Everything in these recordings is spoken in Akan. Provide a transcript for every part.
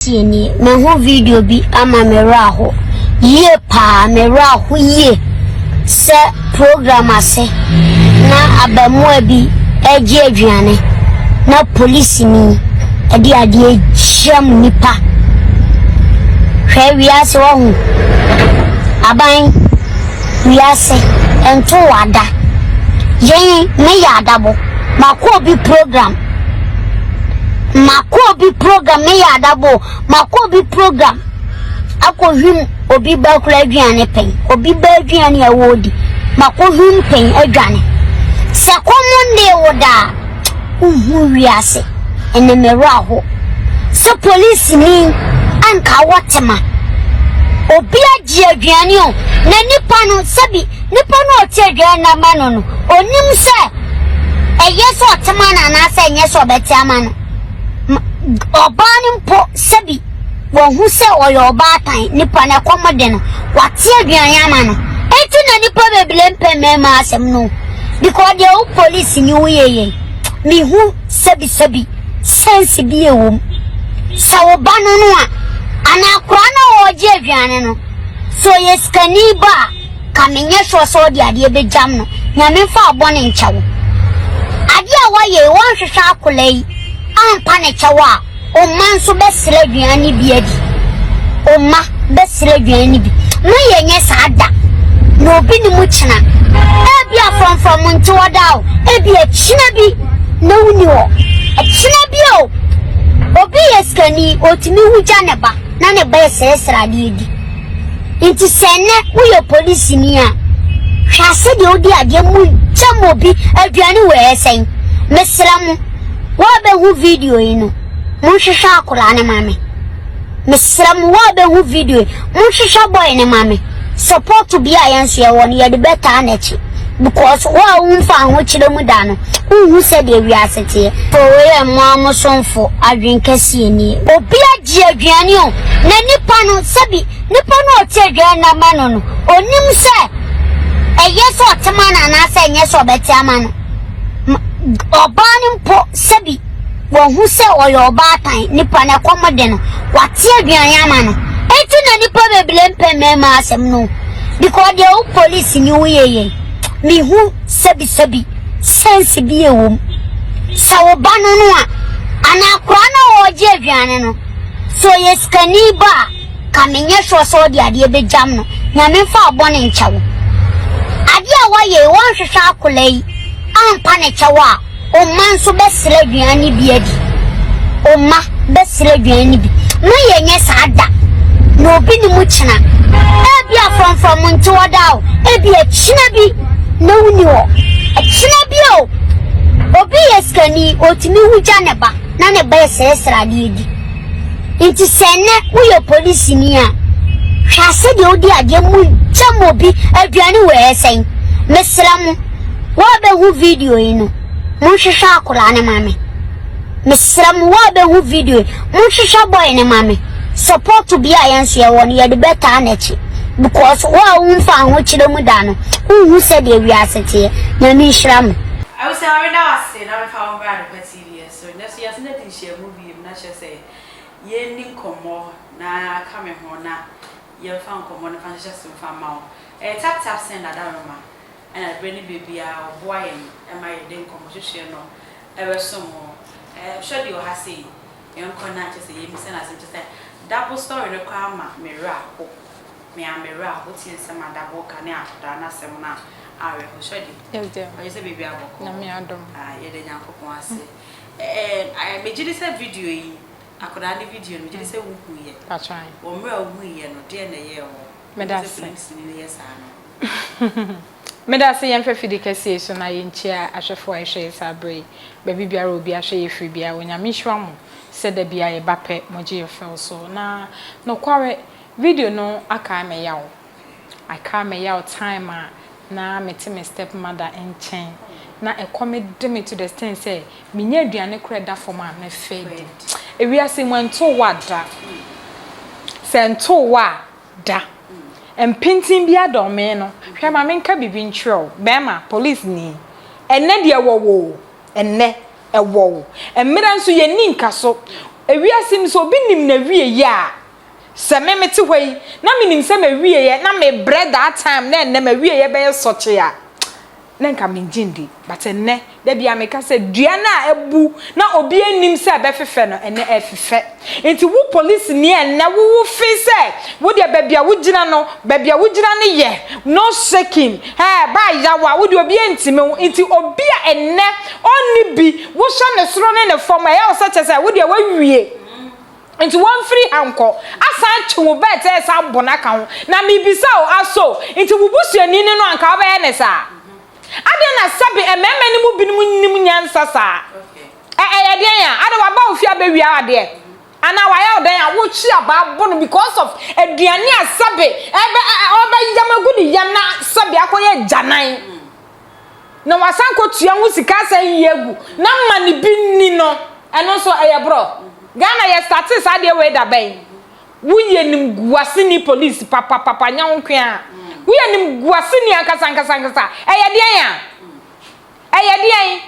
Tie nie, mahu video bi ama me werɛ aho yie paa, me werɛ aho yie sɛ program ase na abaamua bi regye aduane na polisini de adeɛ gyam nipa. Hwɛ wiase wahu, aban wiase nto wada. Yɛn meyɛ adabo, makɔ obi program. Makɔ obi program me yɛ adabo makɔ obi program akɔ hwim obi ba kura aduane pɛn obi ba aduane a wɔredi makɔ hwim pɛn aduane sɛ kɔm nde wo daa wohu wiase ɛnɛ mɛwerɛ aho sɛ polisini anka wɔ tema obi agye aduane o na nipa no sɛbi nipa no ɔte aduane na ma no no onim sɛ Ɛyɛ sɛ ɔte ma no anaasɛ ɛnyɛ sɛ ɔbɛte ama no. Ɔbaa no mpo sɛbi wahu sɛ ɔyɛ ɔbaatan, nipa no ɛkɔm de no, wate aduane ama no. Eti na nipa bebree mpɛ mmarima asɛm no. Because deɛ wo polisi ni wo yɛ yɛ, mehu sɛbi sɛbi sense bi ɛwɔ mu. Sɛ wo ba no no a, anaa akwadaa no a ɔregye aduane no, sɛ ɔyɛ sikani ba a, Ka menyɛ sure sɛ ɔde adeɛ bɛgyam no. Nyame mfa wo bɔne nkyɛ wo. Adeɛ a woayɛ yi, woanhwehwɛ akwadaa yi ampa ne kyɛw a, wo mma nso bɛsrɛ aduane no bi adi. Wo mma bɛsrɛ aduane no bi. Mma yɛnyɛ saa da. Na obi ne mu kyena. Ebia frɔmfrɔm nte hɔ daa o. Ebia kyena bi na wonni hɔ. Kyena bi o. Obi yɛ sikani, otumi wu gya ne ba na ne ba resrɛsrɛ adeɛ di. Nti sɛ nnɛ woyɛ polisini a, hwɛ sɛdeɛ wodi adeɛ mu gyam obi aduane wɔ ɛyɛ sɛn. Mesrɛ mo, wo a bɛhu video yi no, monhwehwɛ akwadaa no ma me. Mesrɛ mo, wo a bɛhu video yi, monhwehwɛ boy no ma me. Support bi a yɛn nso yɛwɔ no, yɛde bɛtaa n'akyi. Because wo a womfa ahokyerɛ mu da no, wonhu sɛdeɛ wiase teɛ. Wei yɛ mmoa mo somfo adwen kɛseɛ nie. Obi agye aduane o, na nipa no, sɛbi, nipa no a ɔte aduane no ama no no, ɔnim sɛ ɛyɛ sɛ ɔte ma no anaasɛ ɛnyɛ sɛ ɔbɛte ama no. Ɔbaa no mpo, sɛbi, wahu sɛ ɔyɛ ɔbaatan, nipa no ɛkɔm de no, wate aduane ama no. Enti na nipa bebree mpɛ mmarima asɛm no. Because deɛ wo polisi ni wo yɛ yɛ, mehu sɛbi sɛbi sense bi ɛwɔ mu. Sɛ wo ba no no a, anaa akwadaa no a ɔregye aduane no, sɛ ɔyɛ sikani ba a, ka menyɛ sure sɛ ɔde adeɛ bɛgyam no. Nyame mfa wo bɔne nkyɛ wo. Adeɛ a woayɛ yi, woanhwehwɛ akwadaa yi ampa ne kyɛw a, Wo mma nso bɛsrɛ aduan no bi adi. Wo mma bɛsrɛ aduan no bi. Mma yɛnyɛ saa da. Na obi ne mu kyena. Ebia frɔmfrɔm nte hɔ daa o. Ebia kyena bi na wonni hɔ. Kyena bi o. Obi yɛ sikani, otumi wu gya ne ba na ne ba resrɛsrɛ adeɛ di. Nti sɛ nnɛ woyɛ polisini a, hwɛ sɛdeɛ wodi adeɛ mu gyam obi aduane wɔ ɛyɛ sɛn. Mesrɛ mo. Wo a bɛhu video yi no, monhwehwɛ akwadaa no ma me. Mesrɛ mo, wo a bɛhu video yi, monhwehwɛ boy no ma me. Support bi a yɛn nso yɛwɔ no, yɛde bɛtaa n'akyi. Because wo a womfa ahokyerɛ mu da no, wonhu sɛdeɛ wiase teɛ. Nyame nhyira mo. Abusua meda wo ase na mefa wo mbra Adepa TV so. Ndɛ so yɛasan adi nhyiamu biom na kyerɛ sɛ yɛnni nkɔmmɔ na ka me ho na yɛmfa nkɔmmɔ no mfa nhyehyɛ so mfa mma wo. Ɛyɛ Tap Tap Send Adaworoma Ɛna berɛ ne berɛ biara ɔboa yɛn ma yɛde nkɔmmɔhwehwɛ no bɛsom wo. Hwɛ deɛ ɔha sei, yɛnkɔ na kyerɛ sɛ yɛmmisa no asɛm. Kyerɛ sɛ double story no koraa ma me werɛ aho. Me ara me werɛ aho. Wotie nsɛm a double ka ne akwadaa no asɛm no a, awerɛho. Hwɛ deɛ. Yes dear. Ɔyɛ sɛ biribi abɔkɔɔ. Nyame adom. Ah, yɛda Nyankopɔn ase. Ɛɛ, megye di sɛ video yi, akwadaa no video no, megye di sɛ wohuiɛ. Patran. Wɔ mmerɛ a wohuiɛ no, deɛn na ɛyɛɛ wo? Meda Wohu sɛ ase. polisini no yɛ saa no. Medase yɛmfa fidi kɛseɛ yi so na yɛnkyia ahwɛfoɔ a ɛhwɛ yɛ saa berɛ yi baabi biara a obi ahwɛ yɛ firi biara Onyame nhyira mo sɛ da biara yɛba pɛ mogye yɛ fɛw so na nokware video no akae me yaw akae me yaw time a na mete me step mother nkyɛn na ɛkɔm de me to the extent sɛ menya aduane koraa ɛda fam a mɛfɛ adi ewiase mu ɛntoo wo a da sɛ ɛntoo wo a Da. Mpintin bi adɔ me no. Hwɛ ma menka biribi nkyerɛ wo, bɛrima, polisini. Ɛnnɛ deɛ ɛwɔ wo o, ɛnnɛ, ɛwɔ wo. Mmerɛ nso yɛnni nkaso. Ewiase mu sɛ obi nim n'awieɛ a, sɛ me mete hɔ yi na menim sɛ m'awieɛ na mebrɛ that time na ɛnnɛ m'awieɛ bɛyɛ sɔkye a, na nka mengye ndi. But ɛnnɛ, da biara meka sɛ dua no a abu na obiara nnim sɛ ɛbɛfefɛ no, ɛnnɛ ɛrefefɛ. Nti wo polisini a ɛnnɛ wo wo feel sɛ wo deɛ baabi a wogyina no, baabi a wogyina no yɛ, no shaking, ɛɛ ba yaw a, wo deɛ obiara ntumi wo. Nti obi a ɛnnɛ ɔnni bi, wohwɛ ne soro ne ne fam a, ɛyɛ wo sɛ kyerɛ sɛ wo deɛ woawie. Nti wɔmfiri ha nkɔ. Asan atwe wo bɛɛt ɛɛsan abɔ no aka ho. Na mebisa o, aso nti wo busuani ne no anka wobɛyɛ ne saa? Adɛn na sɛbe mmarima no mu binom nnim nyansa saa? Ɛ ɛyɛ deɛn a? Adɛn waba wo fie abɛwia wo adeɛ? Anaa wayɛ wo dɛn a wotwe abaa bɔ no because of aduane a sɛbe ɛbɛ ɛ ɔbɛyam agu ne yam na sɛbe akɔyɛ agyanan? Na wasan kɔtua ho sika asan yi agu na ma ne bi nni no, ɛno nso ɛyɛ borɔ. Ghana yɛ startee saa adeɛ wei da bɛn? Woyɛ nimguaseni police papapapa nyɛ wo nkoaa. Woyɛ nimguaseni ankasa ankasa ankasa. Ɛyɛ deɛn a? Ɛyɛ deɛn?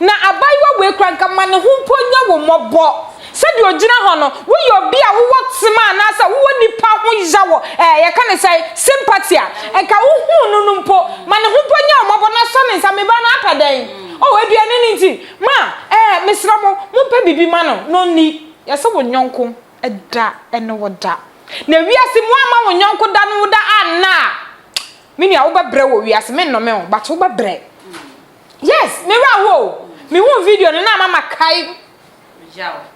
Na abaayewa wei koraa nka ma ne ho mpo nyɛ wo mmɔbɔ. Sɛdeɛ ɔgyina hɔ no, woyɛ obi a wowɔ tema anaasɛ wowɔ nnipa ho yaw, ɛɛ yɛka ne sɛn, sympathy a, nka wohuu no no mpo, ma ne ho mpo nyɛ wo mmɔbɔ na sɔ ne nsa, me ba no apɛ dɛn? Oh, aduane no nti, ma, ɛɛ mesrɛ mo, mompɛ biribi ma no na ɔnni. Yɛse wo yɔnko da ne wo da. Na wiase mu woamma wo yɔnko da ne wo da anna a, me nua wobɛbrɛ wɔ wiase, mennome wo, but wobɛbrɛ. Yes, me werɛ ahow o. Me hu video no na ama makae.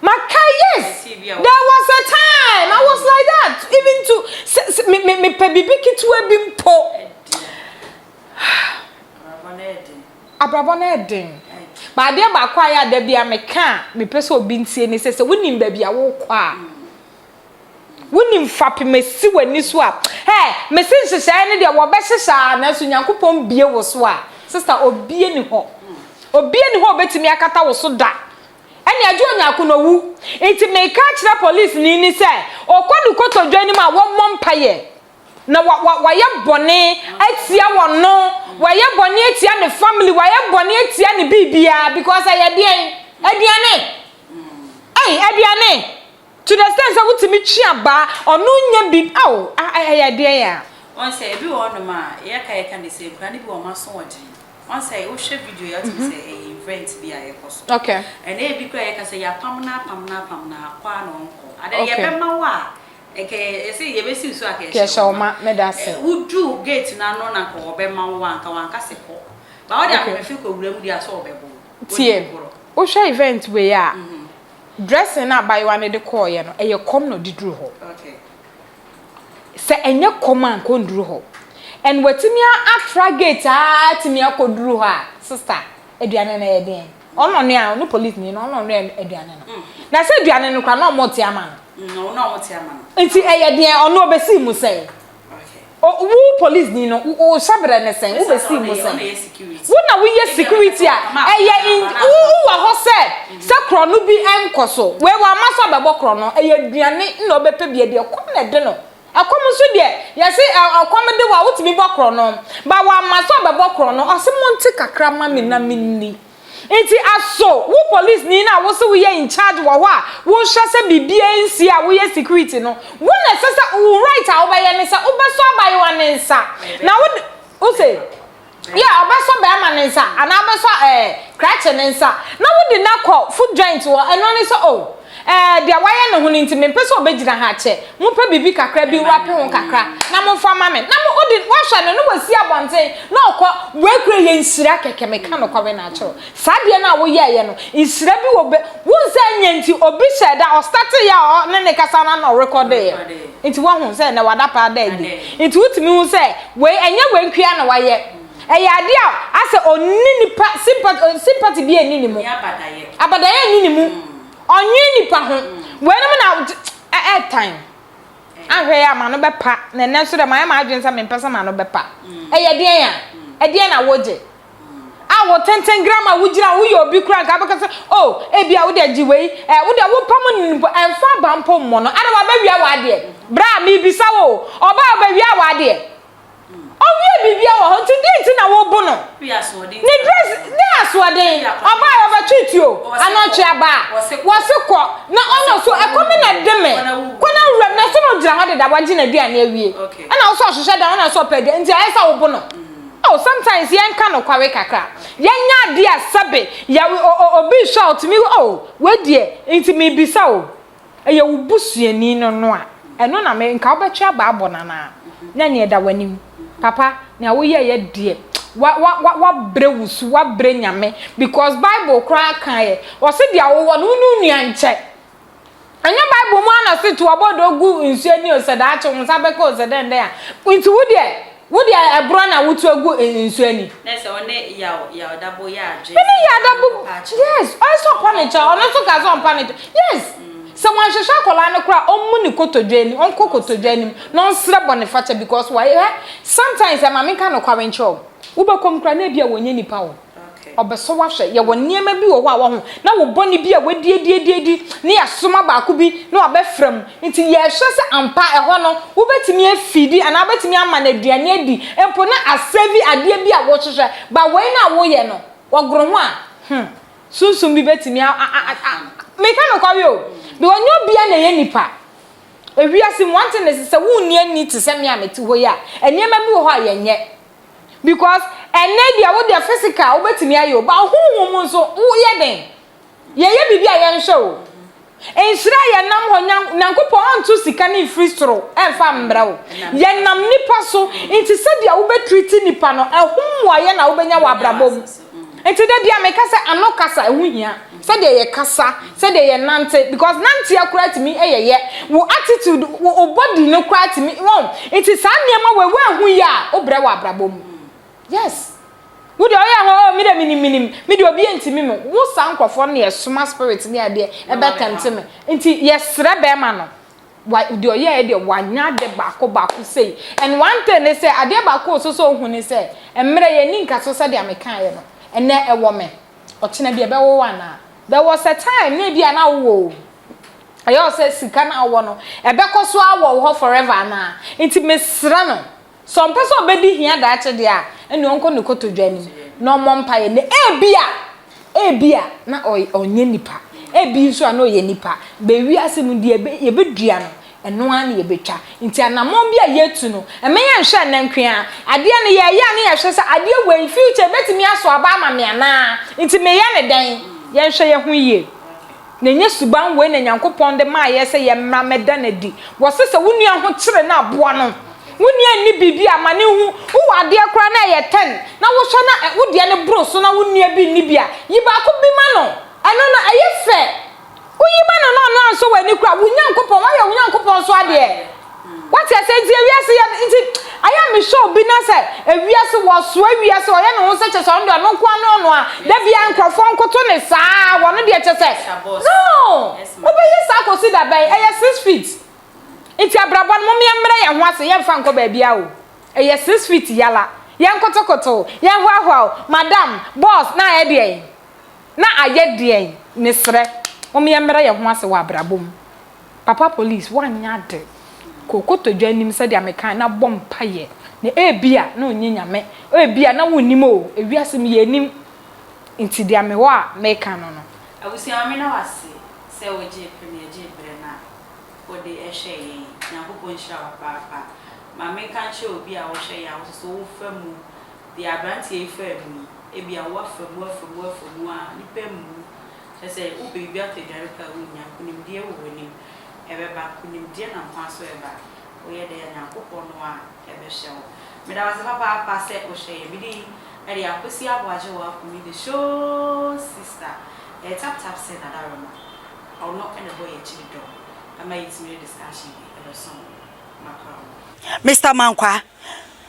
Makae yes. There was a time I was like that. Even to se me me me pɛ biribi ketewa bi mpo. Abrabɔ no yɛ den. But adeɛ baako a yɛ a da bi a meka a mepɛ sɛ obi ntie ne sɛ sɛ wonim baabi a wokɔ a. Wonim fapem esi w'ani so a, hey, mese nhyehyɛe no deɛ wɔbɛhyehyɛ ara nanso Nyankopɔn bue wo so a, sister, obie ni hɔ. Obie ni hɔ a obetumi akata wo so da. Ɛne agye onyaako na owu. Nti meka akyerɛ polisini ni sɛ, ɔkɔ ne kotodwe anim a wɔmmɔ mpaeɛ. Na wa, wa, wayɛ bɔne atia wɔno, wayɛ bɔne atia ne family, wayɛ bɔne atia ne biribiara because ɛyɛ deɛn? Aduane. Ei, aduane. To the extent sɛ wotumi twe abaa, ɔno nya bi, ao, ɛyɛ deɛn a. Wɔn sɛ ebi wɔ hɔnom a yɛka yɛka ne sɛ nkwadaa no bi wɔ wɔn aso wɔ den. Wɔn sɛ wohwɛ video yi a wotumi sɛ ɛyɛ event bi a ɛkɔ so. Okay. Ɛna ebi koraa yɛka sɛ yɛapam no apam no apam no akɔ a na ɔnkɔ. Ade yɛbɛma wo a nka yɛsɛ yɛbɛsi wo so a nka yɛhyɛ wo ma. Meda ase. Woduu gate no ano na nka wɔbɛma wo a nka wanka sɛ kɔ. But wode ahomefe kɔ wura mu deɛ a sɛ wɔbɛbɔ wo. Tie, wohwɛ event wei a, Dressing no a abayewa no de kɔeɛ no, ɛyɛ kɔm na ɔde duru hɔ. Sɛ ɛnyɛ kɔm a anka ɔnduru hɔ. And watumi atra gate ara atumi akɔduru hɔ a, sister, aduane no ɛyɛ deɛn? Ɔno na ɔnoa, ɔno policeni no, ɔno na ɔnoa aduane no. Na sɛ aduane no koraa na wɔte ama no. Nti ɛyɛ deɛn? Ɔno ɔbɛsii mu sɛn? O, wo polisni no, wo wo hyɛbrɛ ne sɛn? Wobɛsii mu sɛn? Wo na woyɛ security a, ɛyɛ in, wo wowɔ hɔ sɛ, sɛ korɔno bi nkɔ so. Wei wamma sɛ ɔbɛbɔ korɔno, ɛyɛ aduane na ɔbɛpɛ bi adi, ɛkɔm na ɛde no. Ɛkɔm nso deɛ, yɛse ɛ, ɛkɔm de wo a, wotumi bɔ korɔno. But wamma sɛ ɔbɛbɔ korɔno, ɔse monte kakra ma me na menni. Nti aso wo police ni no a wose woyɛ in charge wɔ hɔ a wohwɛ sɛ biribiara nsi a woyɛ security no wo na ɛsɛ sɛ wo right a wobɛyɛ ne sɛ wobɛsɔ abayewa ne nsa na wode wose yeah ɔbɛsɔ bɛrima ne nsa anaa wobɛsɔ ɛɛ krakye ne nsa na wode no akɔ food joint hɔ ɛno ne sɛ oh Ɛɛ, deɛ wayɛ ne ho no nti, mempɛ sɛ ɔbɛgyina ha akyɛ. Mompɛ biribi kakra bi nrape ho kakra, na momfa mma me. Na mo, wode, woahwɛ no, na wasi abɔnten, na ɔkɔ. Wei koraa yɛ nhyira kɛkɛ, meka nokware no akyerɛ wo. Saa adeɛ no a woyɛeɛ no, nhyira bi wɔ bɛ, wohu sɛ ɛnyɛ nti, obi hyɛɛ da, ɔstarteeɛ a ɔne ne kasa no na ɔrekɔdeeɛ. Nti woahu sɛ ɛnnɛ wada paa da adi. Nti wotumi hu sɛ wei, ɛnyɛ wei nkoa na wayɛ. Ɛyɛ adeɛ a asɛ ɔnni nipa sympathy sympathy biara nni ne mu. Abadayɛ nni ne mu. Ɔnwen nipa ho. Weinom na ɛɛtan. Ahwɛ yɛ a m'ano bɛpa. Na ɛnɛ nso dɛ mayɛ m'adwene sɛ mempɛ sɛ m'ano bɛpa. Ɛyɛ deɛn a? Ɛdeɛn na wogye? A wo tenten gram a wogyina woyɛ obi koraa nka wobɛka sɛ oh ebia wo deɛ gye wei ɛ wo deɛ wopam no mpo ɛmfa aba mpo mmɔ no. Ada wabɛwia w'adeɛ. Bra mebisa wo o. Ɔbaa ɔbɛwia w'adeɛ. Ɔwie biribiara wɔ hɔ nti deɛ nti na wobo no? Ne dress ne asoɔden ɔbaa yɛ ɔbɛtwe tuo anaa ɔtwe abaa wɔse kɔ na ɔno so ɛkɔm na ɛde me kɔ na wuram na sɛ na ɔgyina hɔ deda wagye n'aduane awie ɛna wo sɛ ɔhwehwɛ dan ɔna sɛ ɔpɛ aduane nti ayɛ sɛ wobo no oh sometimes yɛnka nokware kakra yɛnyɛ adeɛ a sɛbe yɛ obi hwɛ a ɔtumi oh wei deɛ nti mebisa o Ɛyɛ wo busuani no no a, ɛno na me, nka wobɛtwe aba abɔ no anaa? Na nea ɛda w'anim. Papa, nea woyɛeɛ deɛ, wa, wa, wa, wabrɛ wo su, wabrɛ Nyame. Because Bible koraa kaeɛ, ɔse deɛ wowɔ no, wo ne wo nua nkyɛ. Ɛnyɛ Bible mu ara na ɔse to abɔdoo gu nsuo ani o, sɛ daakye wo nsa bɛka o, sɛ dɛn dɛn a. Nti wo deɛ, Wo deɛ ɛborɔ na wotu agu nsuo ani. Na sɛ ɔne Yaw Yaw Dabo yɛ adwene Me ne Yaw Dabo yes ɔyɛ sɛ ɔpa ne kyɛw ɔno nso kaa sɛ ɔmpa ne kyɛw yes sɛ wanhwehwɛ akwadaa no koraa ɔmmu ne kotodwe anim ɔnkɔ kotodwe anim na ɔnsrɛ bɔnefakyɛ because wayɛ hɛ sometimes ɛma menka nokware nkyerɛ wo wobɛkɔ mu koraa na ebia wɔnyɛ nipa o. Ɔbɛsɔ wo ahwɛ. Yɛwɔ nneɛma bi wɔ hɔ a wahu, na wo bɔne bi a w'adiadiadiadi, ne yɛasoma baako bi na wabɛfra mu. Nti yɛhwɛ sɛ ampa ɛhɔ no wobɛtumi afidi anaa wobɛtumi ama no aduane adi mpo na asɛvi adeɛ bi a wohwehwɛ. But wei no a woyɛ no, wɔgoro ho a, hmm, sunsum bi bɛtumi a, a, a, a, meka nokware o, because nyɛ obiara na ɛyɛ nipa. Ewiase mu, one thing ne sɛ, sɛ wonni ani te sɛ me a mete hɔ yi a, nneɛma bi wɔ hɔ a yɛnyɛ. Because ɛnɛ deɛ wo deɛ physical wobɛtumi ayɛ o but honhom mu nso woyɛ den. Yɛyɛ biribi a yɛnhwɛ o. Nhyira a yɛnam hɔ Nyankopɔn ɔnto sika no mfiri soro ɛmfa mbrɛ wo. Yɛnam nipa so nti sɛdeɛ wobɛ treat nipa no ɛho mmuaeɛ na wobɛnya wɔ abrabɔ mu. Nti da biara meka sɛ ano kasa ɛho hia, sɛdeɛ yɛ kasa, sɛdeɛ yɛ nante because nanteɛ koraa tumi yɛ yɛ, wo attitude, wo body no koraa tumi wɔn, nti saa nneɛma wei woanhu yɛ a wo brɛ wɔ abrabɔ mu. Yes. Wo deɛ ɔyɛ ho oh me deɛ menim menim, me deɛ obi ntumi me, wo saa nkorɔfoɔ no na yɛsoma spirit ne adeɛ ɛbɛ tɛmte me, nti yɛsrɛ bɛɛma no Wa deɛ ɔyɛɛ deɛ wanya ade baako baako sei and one thing ne sɛ adeɛ baako a ɔsɛ sɛ ɔhu ne sɛ mmerɛ yɛnni nkaso sɛdeɛ mekaeɛ no ɛnnɛ ɛwɔ me ɔkyena bi ɛbɛwɔ wo anaa there was a time na ebi a na wowɔ o ɛyɛ wo sɛ sika no a wowɔ no ɛbɛkɔ so ara wɔ wo hɔ forever anaa nti mesrɛ no Sɛ ɔmpɛ sɛ ɔbɛdi hia daakye deɛ a, ɛnneɛ ɔnkɔ ne kotodwe anim na ɔmmɔ mpaeɛ. Na ebia, ebia na ɔnyɛ nipa, ebi nso a na ɔyɛ nipa. Bɛ wiase mu deɛ yɛbɛdua no, ɛno ara na yɛbɛtwa. Nti anammɔn bi a yɛtu no, mma yɛnhwɛ ɛnnɛ nko ara. Adeɛ no yɛyɛ a na yɛhwɛ sɛ adeɛ wei, future ɛbɛtumi aso aba ama me anaa? Nti meyɛ no dɛn? Yɛnhwɛ yɛn ho yie. Na ɛnyɛ suban wei na Nyankopɔn de maa yɛ sɛ yɛmmra mmɛda no adi. Wɔse sɛ wo nua ho kyere no a, boa no. Wo nua nni biribi a, ma no nhu. Wowɔ adeɛ koraa na ɛyɛ ten, na wohwɛ na wo deɛ no boro so na wo nua bi nni bi a, yi baako bi ma no. Ɛno no, ɛyɛ fɛ. Woyi ma no na ɔno ansɔ w'ani koraa a, wo Nyankopɔn, woayɛ wo Nyankopɔn so adeɛ. Wate aseɛ? Nti ewiase yɛ, nti ayɛ a mehwɛ obi na sɛ ewiase wɔsoa wiase, ɔyɛ ne ho sɛ kyɛ sɛ ɔno deɛ ɔno nko ara ne ɔno a, da biara nkurɔfoɔ nkoto ne saa, wɔno deɛ kyɛ sɛ, no! Wobɛyɛ saa kɔsi da bɛn? Ɛyɛ six feet. Nti abrabɔ no mom yɛmmrɛ yɛn ho ase yɛmfa nkɔ baabiara o. Ɛyɛ six feet yala. Yɛnkotokoto, yɛnhoahoa o, madam, boss, na ayɛ deɛn? Na ayɛ deɛn? Mesrɛ, mom yɛmmrɛ yɛn ho ase wɔ abrabɔ mu. Papa police, woanyɛ ade. Kɔ kotodwe anim sɛdeɛ mekae na bɔ mpaeɛ. Na ebia na ɔnyɛ Nyame, ebia na wonnim o, ewiase mu yɛnnim. Nti deɛ mewɔ a meka no no. Abusua meda wo ase sɛ wogyee pene gyee berɛ na wode hwɛɛ yɛn. Nyankopɔn nhyira wo papaapa. Ma menka nkyerɛ obi a wohwɛ yɛn a wo nso so wofa mu deɛ abranteɛ yi faa mu yi, ebia woafa mu afa mu afa mu ara, nnipa mmu. Kyerɛ sɛ wopɛ biribi atɔ aduane koraa a wonnya. Nkonimdie wɔ w'anim. Ɛbɛba. Nkonimdie nam kwan so ɛba. Woyɛ dɛn a Nyankopɔn no ara ɛbɛhyɛ wo. Meda wo ase papaapa sɛ wohwɛ yɛn. Me din de Akwasi Aboagye Waakumi the show sister. Ɛyɛ tap tap sɛ Nana Rema. Ɔno na ɛbɔ yɛn akyiri dɔm ɛma yɛtumi de discussion yi ɛbɛsom wo. Makra wo. Mister Mankwaa,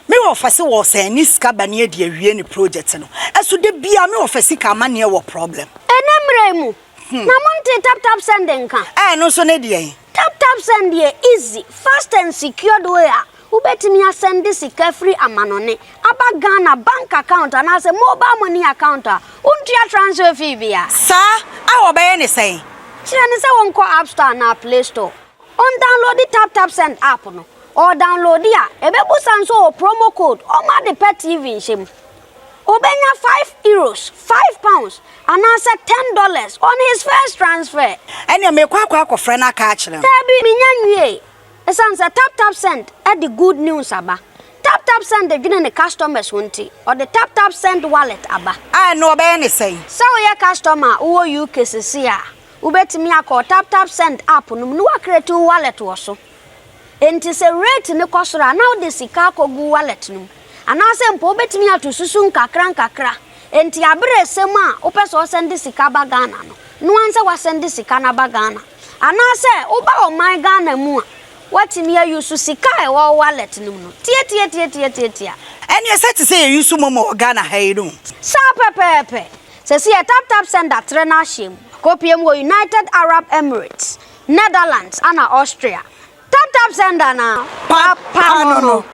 me wɔfa se wɔ sɛn ne sika ba ne adi awie ne project no, ɛso da biaa me wɔfa sika amaneɛ wɔ problem. Ɛnɛ mmerɛ yi mu na montee tap tap send nka? Ɛɛ ɛno nso ne deɛn? Tap tap send yɛ easy, fast and secured way a wobɛtumi asɛnde sika firi amanɔne aba Ghana bank account anaasɛ mobile money account a wontua transfer fee biara. Saa a wɔbɛyɛ ne sɛn? Kyerɛ no sɛ ɔnkɔ App Store anaa Play Store, ɔndownloadi Tap Tap Send app no. Ɔredownloadi a, ɛbɛbusa nso wɔ promo code ɔma ade pɛ TV nhyɛ mu. Obenya €5, £5, anaasɛ $10 on his first transfer. Ɛnneɛ merekɔ akɔ akɔfrɛ no aka akyerɛ no. Daabi, mennya nwiei. Esiane sɛ TapTapSend de good news aba, TapTapSend dwene ne customers ho nti, ɔde TapTapSend Wallet aba. A Ɛnne wɔbɛyɛ ne sɛn? Sɛ woyɛ customer a wowɔ UK seesei a, wobɛtumi akɔ wo TapTapSend app no mu na woacreate wo wallet wɔ so. Enti sɛ rate no kɔ soro a, na wode sika akɔgu wo wallet no mu. Anaasɛ mpo wobɛtumi ato susu nkakrankakra. Enti abere ɛsɛ mu a wopɛ sɛ ɔsɛnde sika ba Ghana no, noa sɛ woasɛnde sika no aba Ghana. Anaasɛ woba ɔman Ghana mu a, woatumi a use sika a ɛwɔ wo wallet no mu no tiatiatiatiatiatia. Ɛneɛ sɛ te sɛ yɛ use momo wɔ Ghana ha yi no. Saa pɛpɛɛpɛ! Sɛsi yɛ tap tap sender trɛ n'ahyeɛ mu, akɔpie mu wɔ United Arab Emirates, Netherlands ana Austria. Tap tap sender na Papa no no.